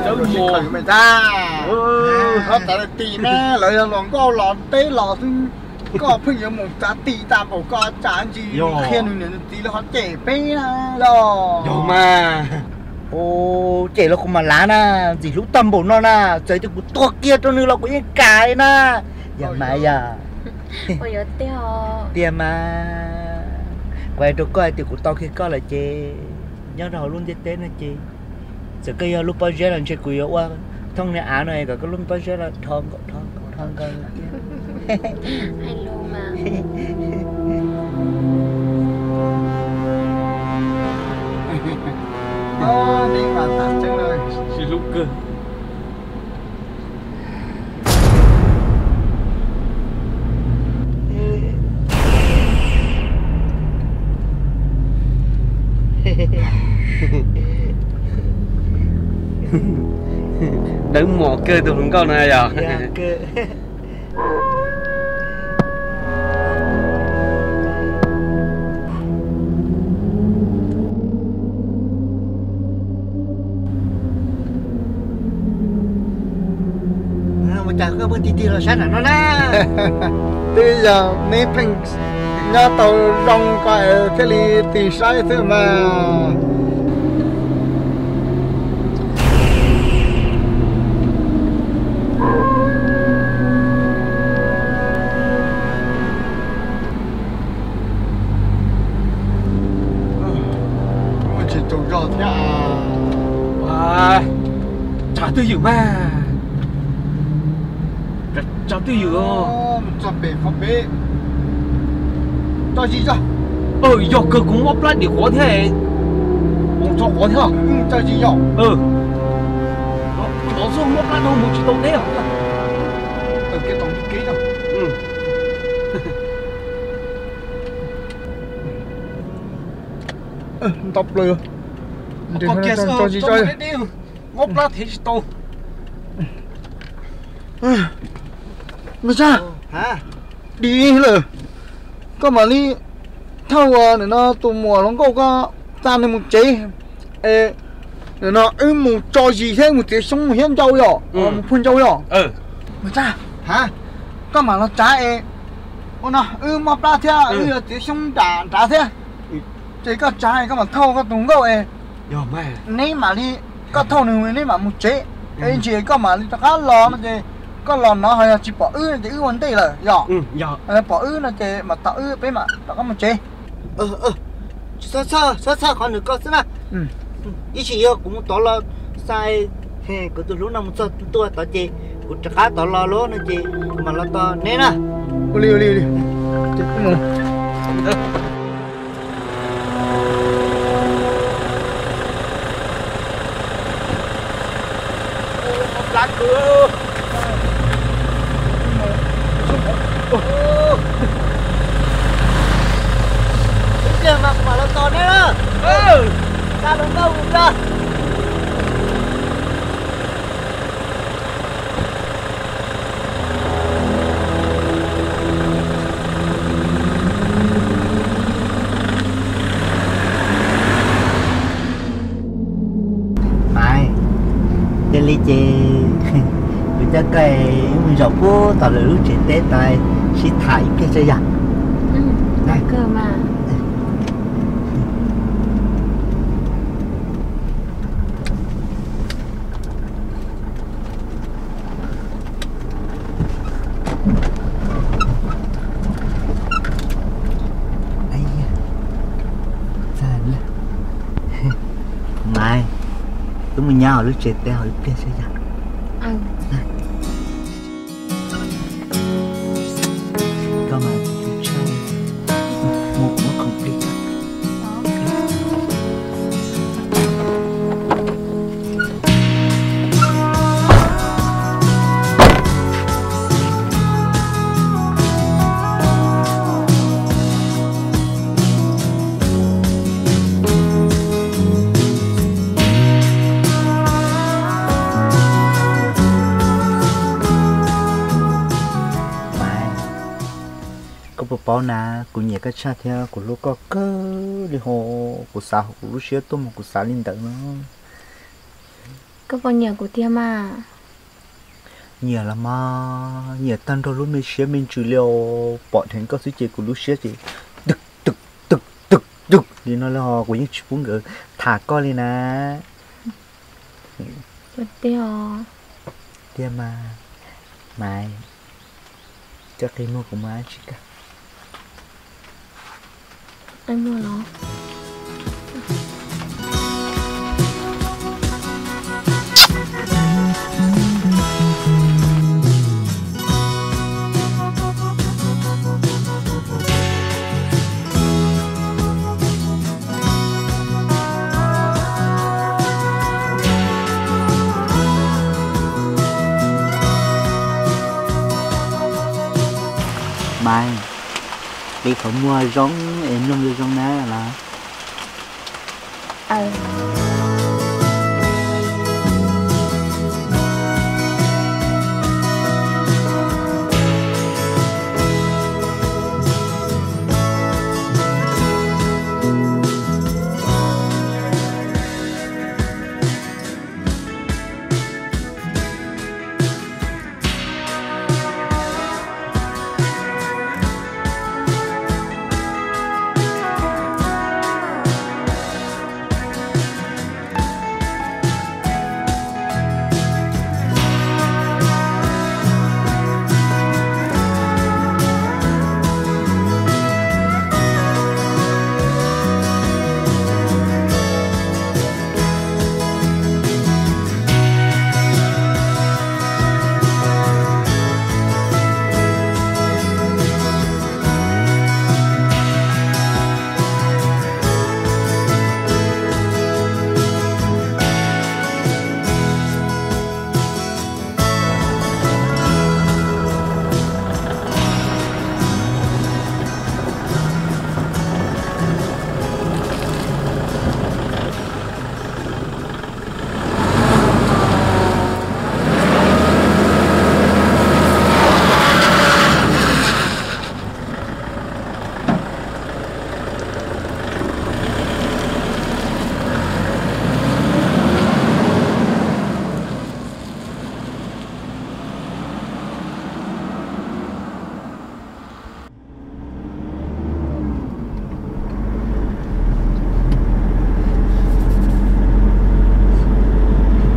Dawb mos. Ho tas tim na, lawv yog hluas nkauj los teb los xwb, koj pheej yuav mus txav tim tas npaum ko, tsam ntsis qhia nws niam nws txiv lawv ho cem peb na los. Yog mas. Ua cem los kuv mam lav na, ntxim hlub tag npaum no na, txawm tias kuv tuag kiag rau nws los kuv yeej kam li na. Yog mas yog. Tiag mas, kuv hais rau koj hais tias kuv tau kiag koj lawm ces nyob rau hauv lub ntiaj teb no ces txawm koj yog lub pob zeb los ntshe kuv yuav ua thooj niag av no kom koj lub pob zeb los dhos nkaus dhos nkaus dhos nkaus thiab. Hais lus mas. Sib hlub kawg. Dawb mos kawg tus hluas nkauj no yog. Ua cas koj pheej tig tig los sab nram no na? Twb yog neb pheej nyob tau zoo ko es thiaj li tig saib xwb mas. Tsis tsaug zog thiab. Tsav twj ywm mas. Tsav twj ywm. Txog pem qhov pem. Tso zis zog. Yog kawg kuv mob plab dim quav thiab. Mus tso quav thiab. Tso zis zog. Los xwb mob plab no mus tsis tau teb os. Taws kev tom kev. Ntau plaws. Tso zis zog. Mob plab thev tsis tau. Npawg Tsab, dim lawm. Koj mam li thauj nim no tus muam hluas nkauj ko, xa nws mus tsev. Es nim no wb mus tso zis thiab mus txiav xyoob mus hiab ncau yom, mus puag ncau yom. Npawg Tsab, koj mam los tsav es ua no wb mob plab thiab wb yuav txiav xyoob nram nrad thiab. Ces koj tsav es koj mam thauj koj tus nkauj es neb mam li, koj thauj nws neb mam mus tsev. Es ntsis koj mam li rov qab los no ces koj los no ho yog tsis pom wb no ces wb ua ntej lawm yom. Pom wb no ces mam tom wb peb mam rov qab mus tsev. Txhob txhawj, txhob txhawj qhov nws ko xwb na. Ib sim yog kuv mus tod los xa kuv tus hlub no mus txog ntua tod ces kuv rov qab tod los lawm no ces kuv mam los tos neb na. Ua li, ua li, ua li. Ib pliag mas kuv mam los tos neb na. Xa hluas nkauj mus tso. Maiv, cia li ces kuv coj koj wb mus zaum puag tom lawv lub tsev teb tod sib tham ib pliag tso yom. Maiv, wb mus nyob hauv lub tsev teb hauv ib pliag seb yog. Koj mas tsis tshua mus muab khoom plig koj. Paub na, kuv nyiam koj tshaj thiab kuv hlub koj kawg li hos, kuv xav hauv kuv lub siab tuaj mas kuv xav li ntawd no. Koj puas nyiam kuv tiag mas? Nyiam los mas, nyiam tag nrho lub me siab me ntsws li os, pom dheev koj xwb ces kuv lub siab ces twg twg twg twg twg li no li hos, kuv yeej tsis pub nkawd tham koj li na. Tiag mas, Maiv, koj qi muag kuv mus ua tsi kawg. Maiv, qi qhov muag zoo es mloog zoo zoo na los.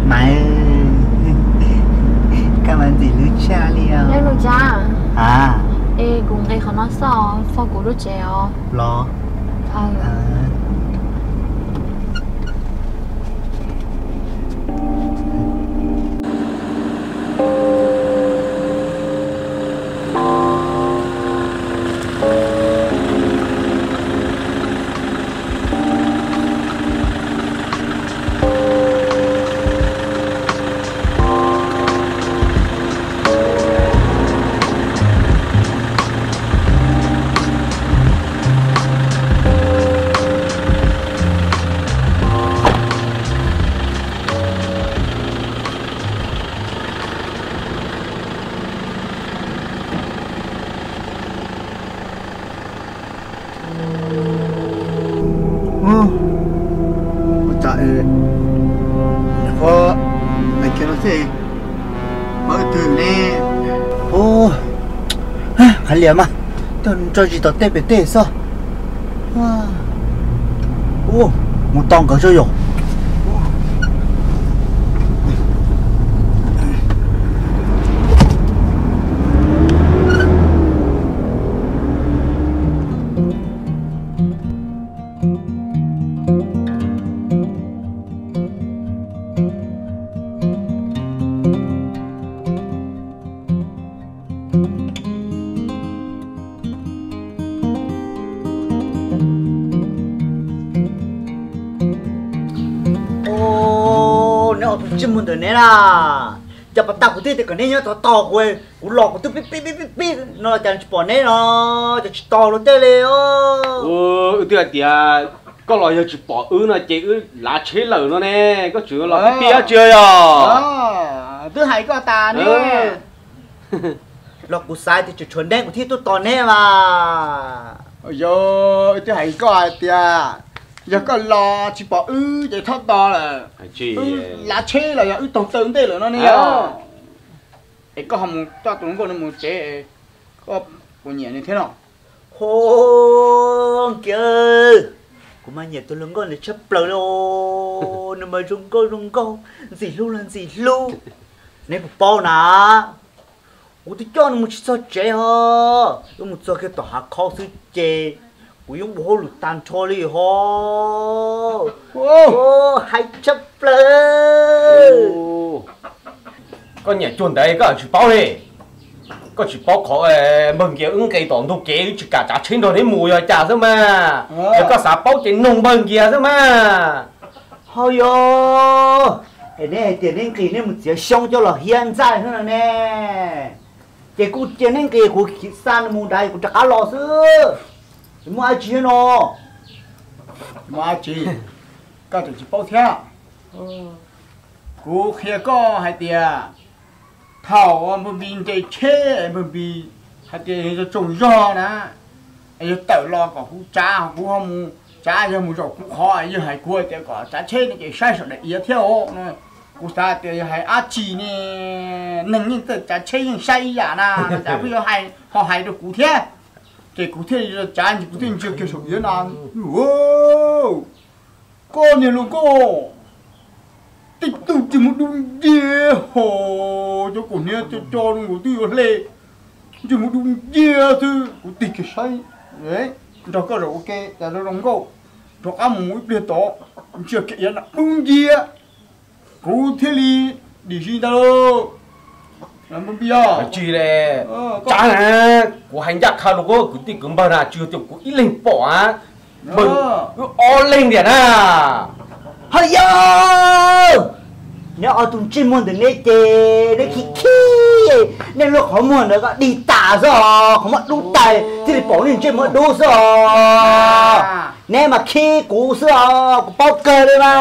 Maiv, koj mas ntxim hlub tshaj li os. A, es kuv nqis qhov no xwb, xauj kuv lub tsev os. Los. Ua cas, ua, hais kiag no xwb, pab twg ne? Qhov liam mas, tso zis tom tej pem tej xwb. Mus tos nkawd tso yom. Neb ob tug ntsej muag ntawm neb na, cas pas tas kuv twb tias kom neb nyob tod tos kuv, kuv los kuv twb pib pib pib pib pib no los cas tsis pom neb no, cas tsis tos luag tej li os. Wb twb hais tias koj los yog tsis pom wb no ces wb lav tsheb lawm no ne, koj tseem los pib pib dab tsi yog? Twb hais koj tas ne. Los kuv xav tias tseem tshuav neb kuv thiaj tuaj tos neb mas. Yog, wb twb hais koj hais tias yog koj los tsis pom wb ces txhob tos lawm. Wb lav tsheb los yog wb taug taw ntej lawm no ne yog. Es koj ho mus coj tus hluas nkauj no mus tsev, koj puas nyiam nws thiab no? Ho, Nkias, kuv mas nyiam tus hluas nkauj ntawd tshaj plaws li. Nws mas zoo nkauj zoo nkauj, ntxim hlub los ntxim hlub. Neb puas paub na, kuv twb coj nws mus tsis txog tsev ho, wb mus txog kiag tom hav khaub xwb ces kuv yeej ua hauj lwm tag nrho li ho. Hais tshaj plaws. Koj niam cuag ntawd koj tsis paub li. Koj tsis paub qhov npawg Nkias wb nqis tom ntug kev wb tsis kam tsav tsheb nrog neb mus yog cas xwb mas. Yog koj xav paub ces nug npawg Nkias xwb mas. Ho yog, es neb hais tias neb nqis neb mus txiav xyoob coj los hiab ntxaij xwb no ne, ces kuv cia neb nqis kuv khiav xa nws mus nrad kuv rov qab los xwb. Muaj dab tsi no? Muaj dab tsi, koj tseem tsis paub thiab. Kuv qhia koj hais tias thaum npawg Npis nres tsheb, npawg Npis hais tias yog tsoom zog na, yog tawm los kom kuv tsav, kuv ho mus tsav, yog mus zaum kuv qhov, yog hais kuv tias kom tsav tsheb no ces saib sawv daws iav thiab os. Kuv xav tias yog hais dab tsi ne, neeg yeej txawj tsav tsheb yeej saib ib yam na, cas pheej yuav hais ho hais rau kuv thiab. Ces kuv thiaj tsav, kuv thiaj ntsia kiag saum iav na. Koj niag hluas nkauj, tej tug ntsej muag dub nciab ho, cov kaus hniav co co zoo nkaus twb yuav hle, ntsej muag dub nciab xwb. Kuv tig kiag saib, nrog koj zaum ua ke cas zoo nkauj, rov qab mus ib pliag tod, ntsia kiag iav na dub nciab. Kuv thiaj li dim si ntawd lauj. Tsis le, tsav na, kuv hais ncaj qha rau koj kwv tij kwv npawg na, tsis yog tias kuv ib leeg pom a, npawg wb ob leeg tiag na. Hos yog, neb ob tug ntsej muag ntawm neb ces neb khib khib, neb lub qhov muag ntawd dig tas xwb os, qhov muag dub tas thiaj li pom neb ntsej muag dub xwb os. Neb mas khib kuv xwb os, kuv paub kawg li mas.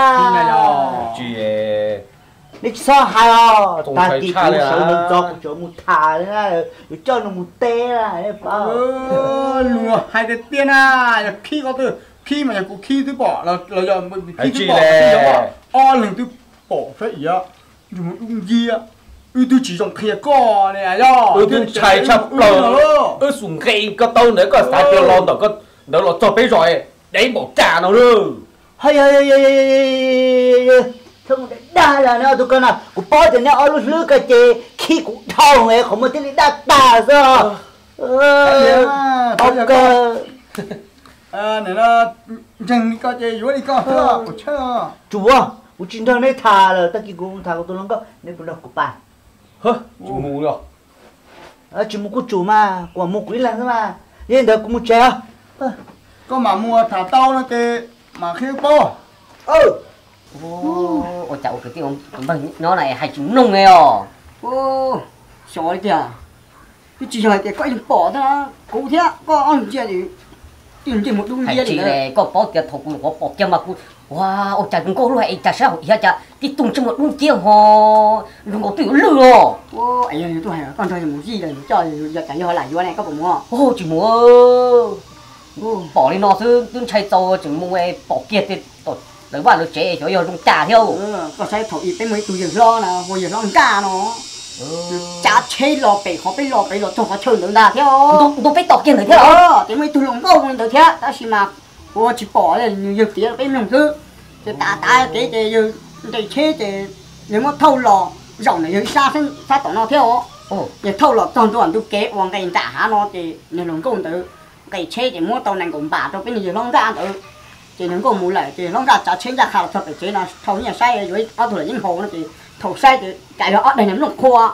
Neb tsis txhob hais os, tag kis kuv sawv ntxov ntxov kuv tseem mus tham yuav coj nws mus teb. Luag hais tiag tiag na, yog khib ko twb khib mas yog kuv khib twb pom los yog khib twb pom, ob leeg twb pom saib iav, ntsej muag dub nciab. Wb twb tsis zoo qhia koj ne, yog wb twb ntshai tshaj plaws, wb xum nqe koj tau ntawd koj xav tias los ntawm ntawd los txog peb zos dev npaum cas no. Hos yog, dag los neb ob tug ko no, kuv paub tias neb ob lub hlwb ko ces khib kuv dhau, qhov muag thiaj li daj tas xwb. Ntseeg li koj ces yuav li koj xwb, kuv tshawb. Tsuas, kuv tsis nrog neb tham lawm, tag kis kuv tham kuv tus hluas nkauj, neb puas nrog kuv pais? Tsis mus los? Tsis mus kuj tsum mas, kuv mam mus kuv ib leeg xwb mas. Yog li ntawd kuv mus tsev os. Koj mam mus tham tau no ces mam qhia paub. Ua cas ua kwv tij npawg nyob na hais tsis mloog li os. Xyov li tiag, twb tsis yog hais tias koj ib leeg pom thiab, kuv thiab koj ob leeg ntsia, tij ntsej muag dub nciab li. Koj paub tias thaum kuv nyuam qhuav pom kiag mas kuv, ua, ua cas zoo nkauj luaj es cas saib hauv iav cas tib tug ntsej muag dub nciab ho zoo nkaus twb yuav lwj os. Yog tuaj hais koj nrog yus mus zij los yus coj, yog cas yog lam yuav ne, koj puas mus? Tsis mus. Pom li no xwb twb ntshai txaus tseem mus pom kiag lawv vaj lawv tsev xyov yog zoo cas thiab. Koj saib thaum ub peb muaj ib tug yawg hlob na, hu yawg hlob Nkaj no, tsav tsheb los pem qhov peb los pem los txog qhov chaw ntawd ntag thiab. Ntu peb tos kiag ntawd thiab los? Ces muaj ib tug hluas nkauj ntawd thiab tab sis mas kuv tsis pom, nws yawg piav rau peb mloog xwb. Ces tav tav kev ces yawg nres tsheb ces yawg muab thauj los zaum ntawm yawg ib sab, sab tom no thiab os. Ces thauj los txog ntua ntu kev uas nqes nram hav no ces niag hluas nkauj ntawd nqes tsheb ces muab tau nees nkaum npas rau peb niag yawg hlob Nkaj ntawd. Ces niag nkauj mus lawm ces hlob Nkaj tsav tsheb ncaj qha los txog pem tsev no, thau nyiaj saib yuav ob tug lam yeeb haus no ces thaum saib ces cas yog ob daig niag nplooj qhua.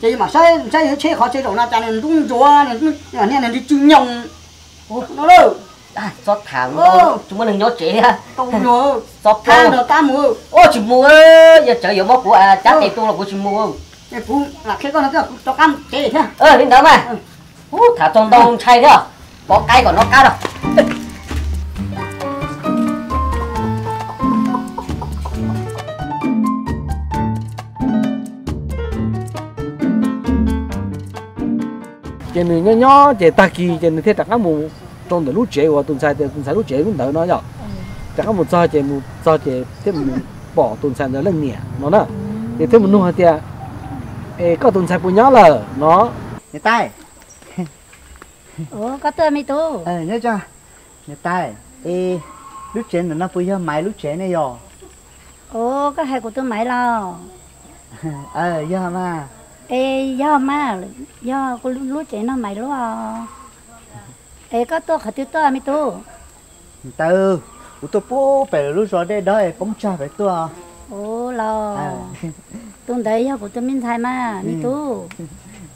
Ces yus mam saib, saib yus tsheb qhov tsev zaum no cas nws ntub ntsuav, niag nws ntsw tsw nyoos no lawm. Txhob tham, tsis muaj neeg nyob tsev thiab. Txhob tham, tsis mus, yog tsawv yuav muab kuv cab tes tu los kuv tsis mus. Kuv lam qhia koj no, kuv rov qab tsev thiab. Li ntawd mas, tham txog ntau ntshai thiab, pov qaib kom noj qab os. Nws nyob nyob ces tag kis ces nws thiaj rov qab mus rau ntawm lub tsev uas tus ntxhais tias tus ntxhais lub tsev lub ntawd no yom. Rov qab mus txog ces mus txog ces thiaj mus pom tus ntxhais ntawd leej niam no na. Ces thiaj mus nug hais tias, es koj tus ntxhais puas nyob lawm no? Niam tais, koj tuaj me tub. Niam tais, es lub tsev ntawm no puas yog Maiv lub tsev ne yog? Ov, koj hais kuv tus Maiv los? Yog mas. Es yog mas, yog kuv lub tsev no Maiv lub. Es koj tuaj qhov twg tuaj me tub? Ntawd, kuv tuaj pub pem lub zos dej dob es poob tsag pem tuaj. Ov los, tus ntawd yog kuv tus me ntxhais mas me tub.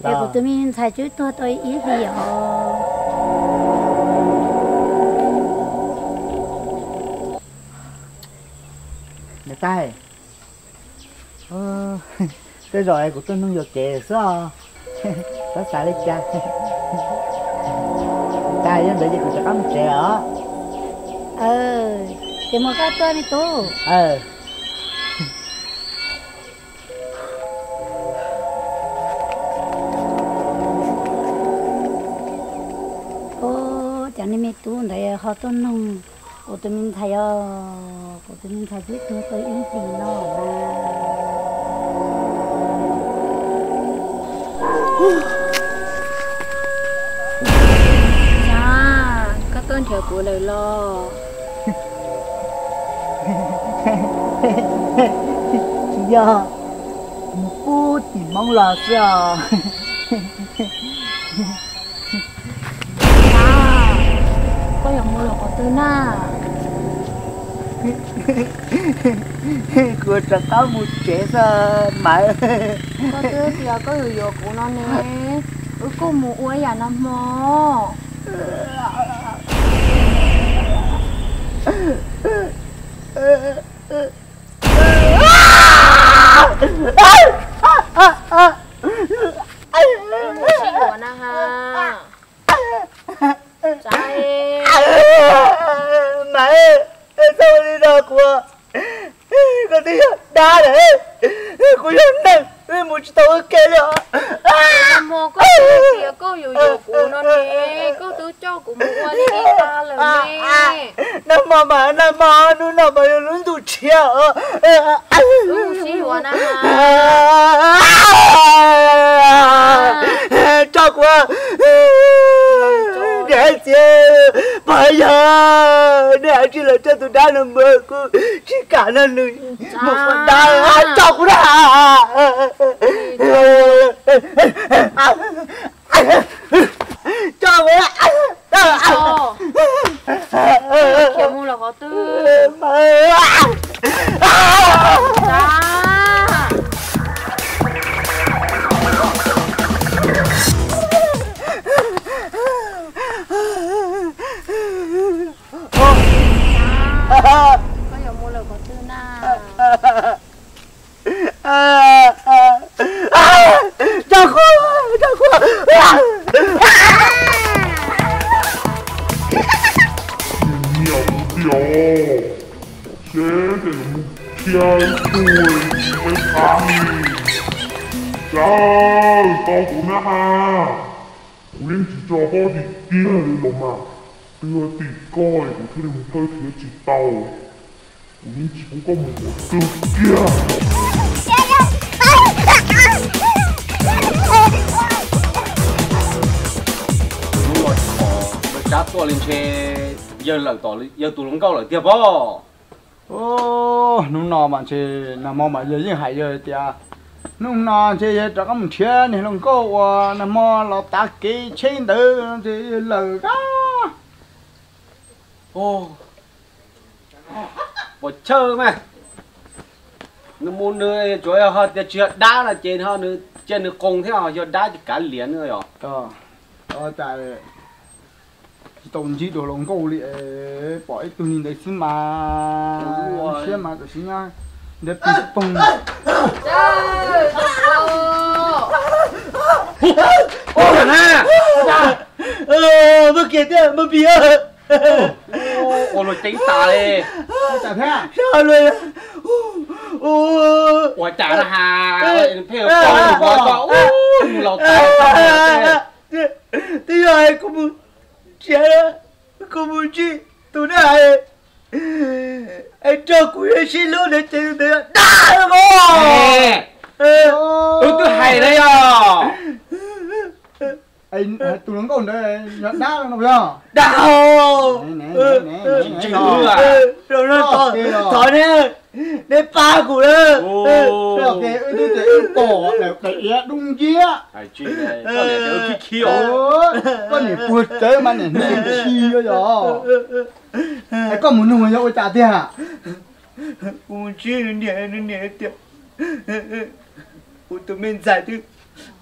Es kuv tus me ntxhais twb tuag tau ib hlis os. Niam tais, tej zaum kuv tuaj nug yuam kev xwb os. Txhob xav li cas. Niam tais, yog ntawd ces kuv rov qab mus tsev os. Ces mus koj tuaj me tub. Ov, cov niag me tub ntawd ho tuaj nug kuv tus me ntxhais os, kuv tus me ntxhais twb tuag tau ib hlis no na. Tsav, koj tuaj nrhiav kuv lawm los? Tsis yog, mus pub tim Hmoob los xwb os. Tsav, koj yuav mus los qhov twg na? Kuv rov qab mus tsev xwb Maiv. Koj twb tias koj yuav yuav kuv no ne, wb kuj mus ua ib yam no hmo. Sib yuav na ha. Tsav, Maiv, txhob ua li no kuv, koj twb yog dab lawm, kuv yog neeg mus tsis tau ua ke li os. Hmo koj twb tias koj yuav yuav kuv no ne, koj twb coj kuv mus ua li ib tag lawm ne. Nag hmo mas nag hmo, hnub no mas yog lub ntuj tshiab os. Wb sib yuav na. Tso kuv, niam hais tias pog yog nej hais tsis los coj tus dab no mus, kuv tsis kam no nws mus ua dab, tso kuv na. Tso kuv na. Khiav mus los qhov twg? Koj yuav mus lawm qhov twg na? Tso kuv, tso kuv. Niam kuv tias seb ces nws mus thiab ib tug tsis peb qab li. Tsav, tso kuv na ha. Kuv yeej tsis tso koj tiag tiag li los mas. Twb yog tim koj es kuv thiaj li mus thawj thiab tsis tau. Kuv yeej tsis pub koj mus qhov twg kiag. Hnub no tsis pom Tsab tuaj li ntshe yawg lawm tom yawg tus hluas nkauj lawm tiag pob. Hnub no mas ntshe nag hmo mas yawg yeej hais yawg tias hnub no ntshe yawg rov qab mus nrhiav niag hluas nkauj uas nag hmo los tav kev tsheb ntawd ntshe yawg lawm kab. Puas chawj mas, nws mus nws tsuas yog ho tias tsis yog dab no ces ho nws cia nws qoos thiab, yog dab ces kav liam no yom. Cas tsis tau ntsib dua hluas nkauj li, pom ib tug ni ntawd xwb mas siab mas tam sim nyab ntiav pig poog. Npawg kiag thiab npawg pig. Ua luag ceev tas li. Ua cas na has, pheej ua ua ua ua ua laus tas. Twb yog hais kuv mus tsev, kuv mus ntsib tus neb hais, es nrog kuv sib hlub na ces tus ntawd yog dab os. Wb twb hais na yog. Tus hluas nkauj ntawd yog dab no yog? Dab. Thov neb, neb pab kuv na. Wb twb tias wb pom daim iav dub nciab. Koj niam puag tsawv mas niam ntxhi yog. Koj mus nug yog ua cas tiag? Kuv mus ntsib nws niam, nws niam tias kuv tus me ntxhais twb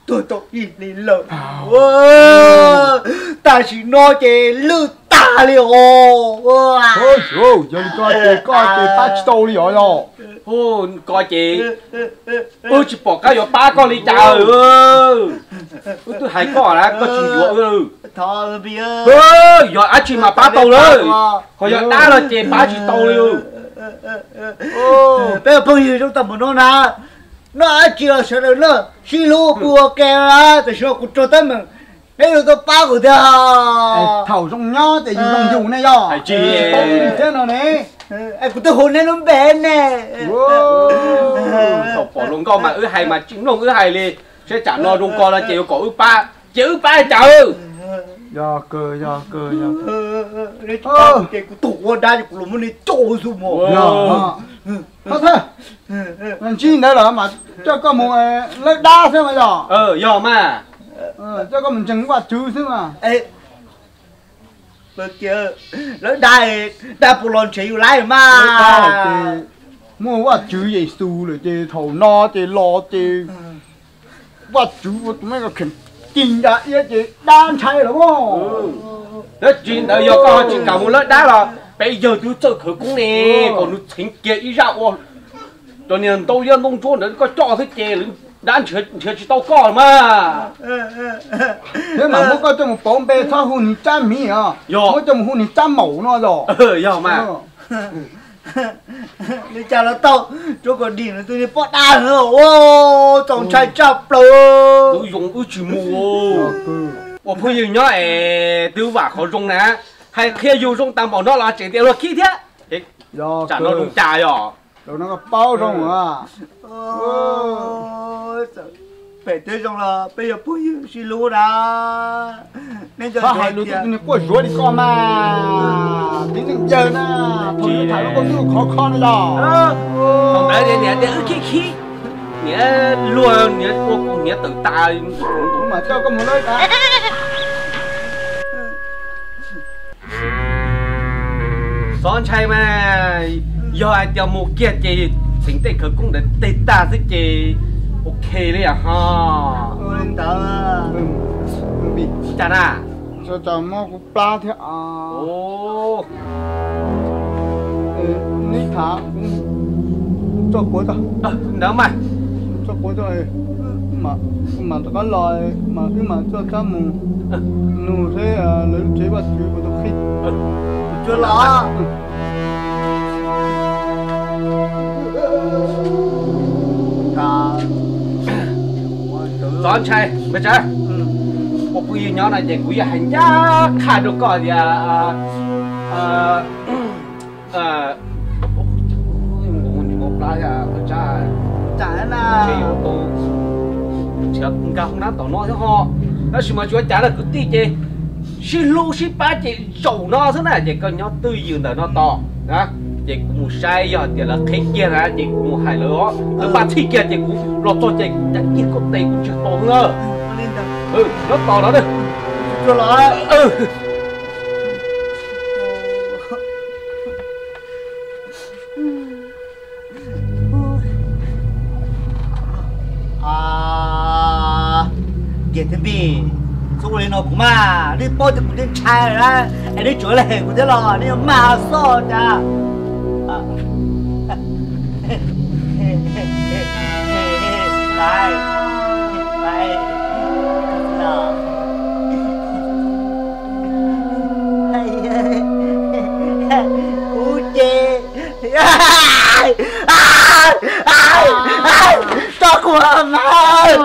tuag tau ib hlis lawm, tam sim no ces lwj tag li os. Yog li ko ces koj ces pab tsis tau li os yog? Koj ces wb tsis pom qab yuav pab koj li cas. Wb twb hais koj na koj tsis yuav wb. Yog dab tsi mas pab tau lawm, ho yog dab no ces pab tsis tau li. Peb phooj ywg zoo tag npaum no na, noj dab tsi los sawv daws noj sib hlub kuj ua ke na, tam sim no kuv raug teeb meem, neb yuav tau pab kuv thiab. Thaum zoo nyob ces yus zoo yus ne yog. Tsis tau li thiab no ne. Kuv twb hu neb lub npe ne. Thaum pom hluas nkauj mas wb hais mas tsis mloog wb hais li, seb tsam no zoo ko no ces yuav kom wb pab ces wb pab cas. Yog kawg, yog kawg, yog. Ces kuv tus ua dab ces kuv los muab neb coj xwb mas. Thawj, ntsib ntawd lawm mas coj koj mus lawb dab xwb mas yog? Yog mas. Coj koj mus ntseeg Vaj Tswv xwb mas. Lawb dab, dab puas los nrhiav yus laib mas. Muaj Vaj Tswv Yexus lawm ces thaum no ces los ces Vaj Tswv ua tus me kheem ci ncas iab ces dab ntshai lawm. Tab sis ntawd yog koj tsis kam mus lawb dab los peb yawg twb txawj khawv koob ne, kom nws txheev kiag ib zaj ua cov niag ntau liab ntau ntsuab ntawd koj coj xwb ces lawv dab nrhiav tsis tau koj mas. Thiab mas muab koj coj mus pauv npe txhob hu niag Tsab Miv os, muab coj mus hu niag Tsab Maum no yog? Yog mas. Li cas los tau, tsuav kom dim nws tus niag poj dab no, txaus ntshai tshaj plaws. Wb zoo wb tsis mus. Ua phooj ywg nyob es twb vam qhov zoo na, hais qhia yus zoo tag npaum no los tseem tias luag khib thiab. Tsam no zoo cas yog? Paub zoo. Pem twb zoo los peb yog phooj ywg sib hlub na. Txhob hais lus tus niag quaj zuav li koj mas, tib neeg yawg na, thaum yus tham luag koj twb khov kho no yog. Thaum ntawd niam tias wb khib khib, niam luag niam ua kuv niam tawm tas. Mas coj koj mus lawb dab. Xov ntshai mas, yog hais tias mus kiag ces txheev tej khawv koob ntawd teg tag xwb ces ok li ho. Cas na? Muab kuv plab thiab. Neb tham, tso quav tso. Ntawd mas, tso quav tso, mam rov qab los mas wb mam coj rab mus nug seb lawv lub tsev vaj tswv puas tau qhib. Tsuav los. Txov ntshai, npawg Tsawv, ua phooj ywg nyob no ces kuv yuav hais ncaj qha rau koj tias, ntshe yuav tau nrhiav nkag hoob nab tom no thiab ho, tab sis mas tsis ua cas na kwv tij, ces sib hlub sib pab ces zaum no xwb na, ces koj nyob twj ywm ntawm no tos na, ces kuv mus saib yog tias lawv qheb kiag na ces kuv mus hais lawv os, lawv npaj txhij kiag ces kuv los txog ces kuv cav kiag koj tes kuv ntsiag to xwb na. Nyob tos no na. Kiag thiab npij, txhob ua li no kuv mas, nej paub tias kuv twb ntshai lawm na, es nej tsuav los hem kuv thiab los nej yuav mag xoj cas. Kuv ces, tso kuv mas,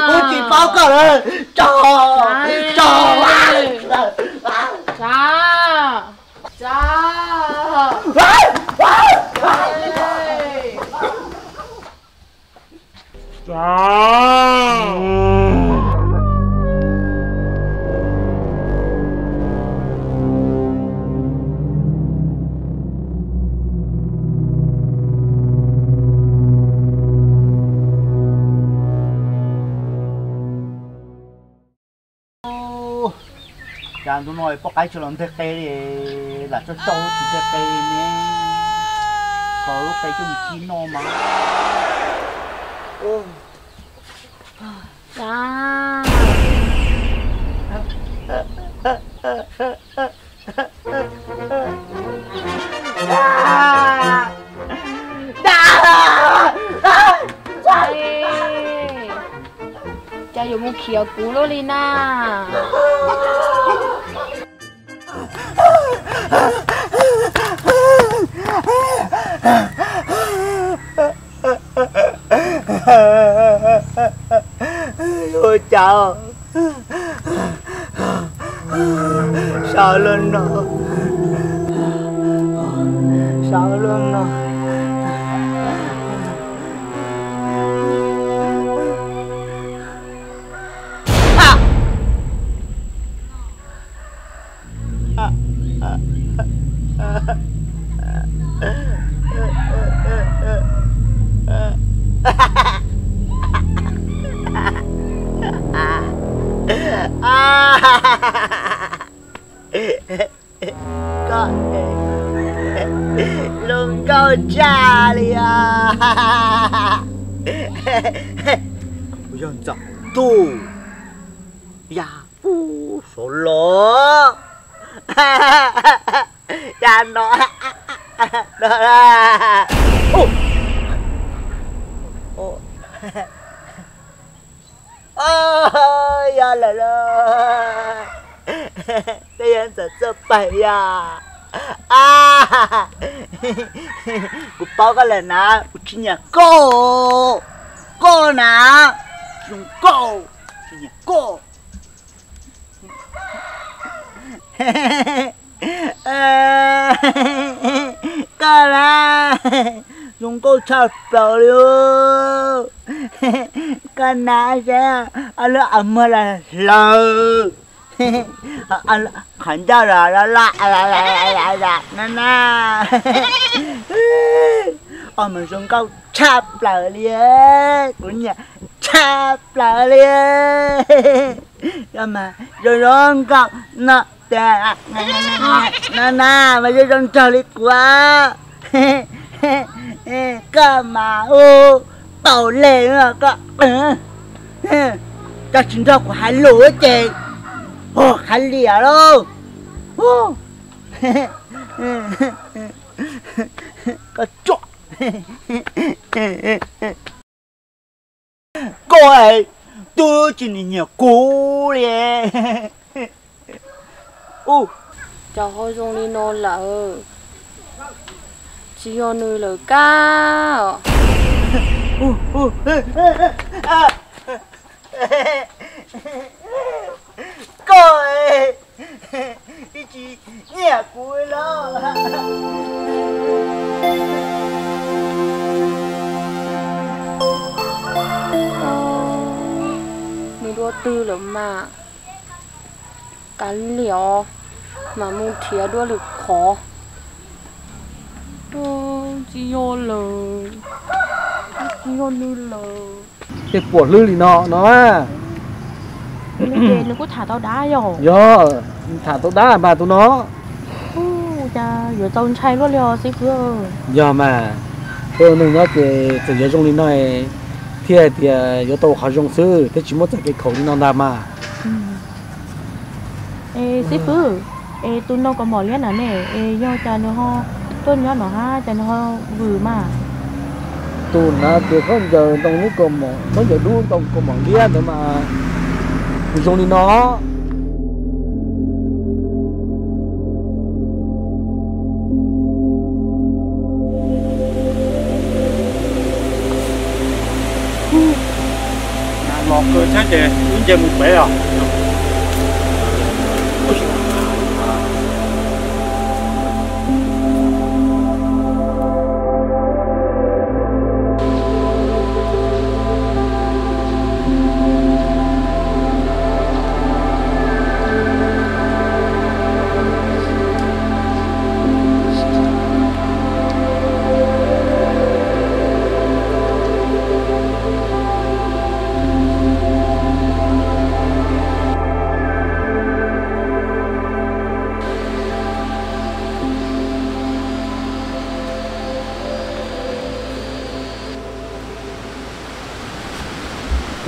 kuv Tso koj lawm, tso, tso. Tsa, tsa. Cas ntu no poj qaib tsis los nteg qe li, lam tso tso tsis nteg qe li ne, kho lub qe coj mus ci noj mas. Cas yuav mus khiav kuv luaj li na. Ua cas, sau luaj no, sau luaj no. Koj zoo nkauj tshaj li os. Kuv yog ntxawm ntuj ya ub saud los ya no. Yog lawm los, twb yog ntxawm txawj pais yog. Kuv paub koj lawm na, kuv tsis nyiam koj, koj na, zoo nkauj, tsis nyiam koj. Koj na, zoo nkauj tshaj plaws li. Koj na, saib ob lub a muag los hlaws, qhov ncauj los loj loj no na. Os mas zoo nkauj tshaj plaws li, kuv nyiam tshaj plaws li. Koj mas zoo zoo nkauj no tiag no na, mas zoo zoo nraug li kuv. Koj mas ub, tau le koj, koj tsis nrog kuv hais lus ces hais liam lauj. Koj tsuam, koj twb tsis nyiam kuv li. Cas ho zoo li no lawm, tsis yog nws lawm kab. Koj tsis nyiam kuv los? Nws dua twg lawm mas, kav liam, mam mus nrhiav dua lwm qhov. Tsis yog lawm, tsis yog nws lawm. Tej puas hlwb li no no. Nws kuj tham tau dab yog? Yog, tham tau dab mas tus no. Cas yuav txaus ntshai luaj li os xib fwb. Yog mas, ua neeg nyob ces txawm yuav zoo li no thiaj hais tias yuav tau qhov zoo xwb thiab tsis muaj txoj kev khaum li no ntag mas. Es xib fwb, es tus no kaus mom liab na ne, es yog cas nws ho tuaj nyob no hab cas nws ho vwm mas? Tus hnav tias khaub ncaws ntoo lub kaus mom, khaub ncaws dub ntoo kaus mom liab ntawd mas zoo li no. Los kawg thiab ces Ces mus pem os.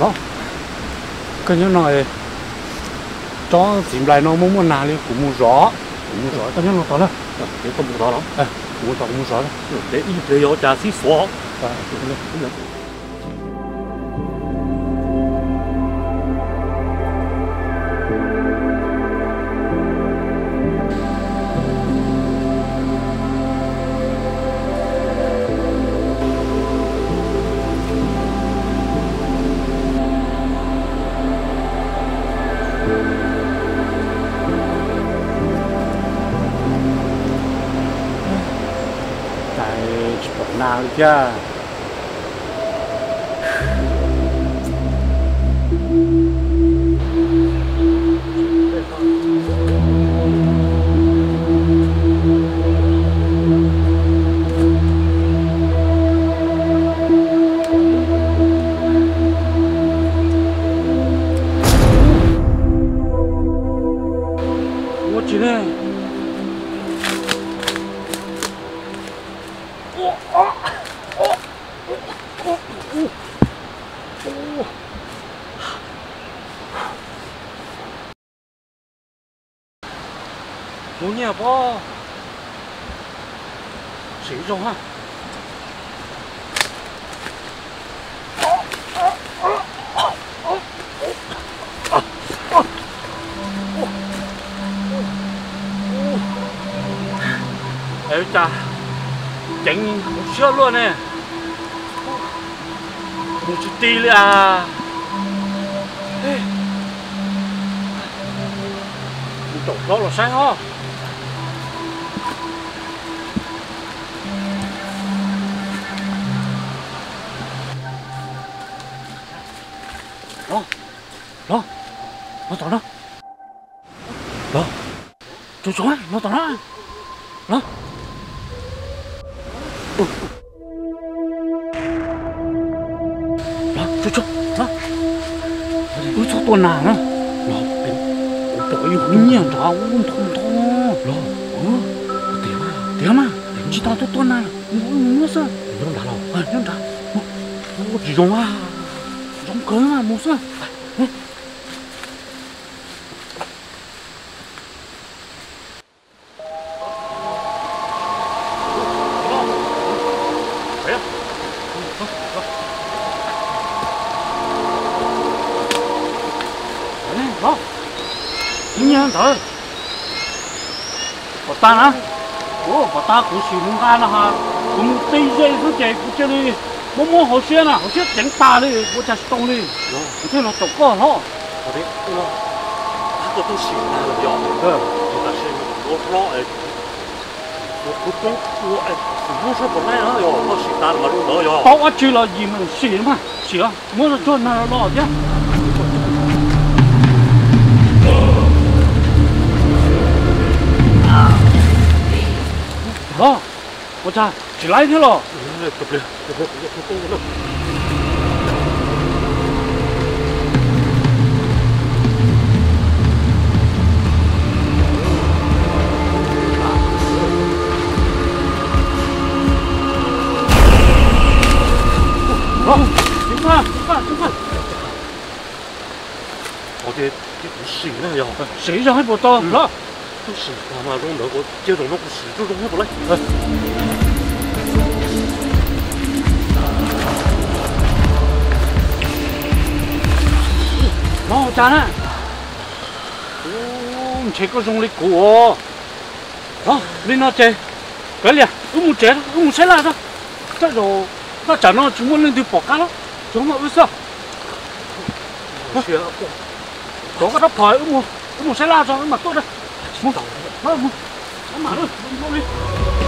Los, koj nyob no, tsob txiv nplais no muaj muaj nag li, kuv mus zov. Kuv mus zov, koj nyob no tos na. Kuv mus zov, kuv mus zov. Ib pliag yog ua cas sib xuav. Cas tsis pom nag li thiab. Ua tsis ne. Mus nyiaj pob, siv zoo ha. Es cas ceev siab luaj ne, mus tsis ti li as. Mus caum plaub los saib os. Los, los, los tom no. Los, tsuag tsuag, los tom no. Los, los, tsuag tsuag, los. Wb txhob tua nas na. Los, kuv pom ib lub nyiaj nrad ub ntho ntho. Los, tiag mas, tiag mas, tsis tau tuaj tua nas, mus xwb. Nyob nrad los, nyob nrad. Tsis zoo mas, zoo kawg mas, mus xwb. Ib nyuag ntawd pom tag na, pom tag kuv sim mus nqa no ha, kuv mus tij ze xwb ces kuv cia li muab muab hauv siab na, hauv siab ceev tas li, ua cas tsis tau li, kuv thiaj los caum koj hlob. Koj twb sim tag lawm yog, tam sim ua hlob es ua kuv tub ua es kuv muab sab puas laib na yog, koj sim tag lawm mas zoo ntawd yog. Paub dab tsi los yim meem sim mas sim, muab tsuag nag los thiab. Hlob, ua cas tsis laib thiab los? Kuv sim na yog. Sim zog hais puas tau hlob? Kuv sim tag mas zoo ntawd, cia zaum no kuv sim zoo zoo hais puas laib. Hlob, ua cas na? Ntshe koj zoo li kuv os. Hlob, li no ces kav liam, wb mus tsev, wb mus saib laj tso. Tej zaum thaj tsam no tsis muaj leej twg pom qab los, tsuas muaj wb xwb. Rov koj rab phom, wb mus saib laj tso wb mam tuaj na. Mus, mus, mam li.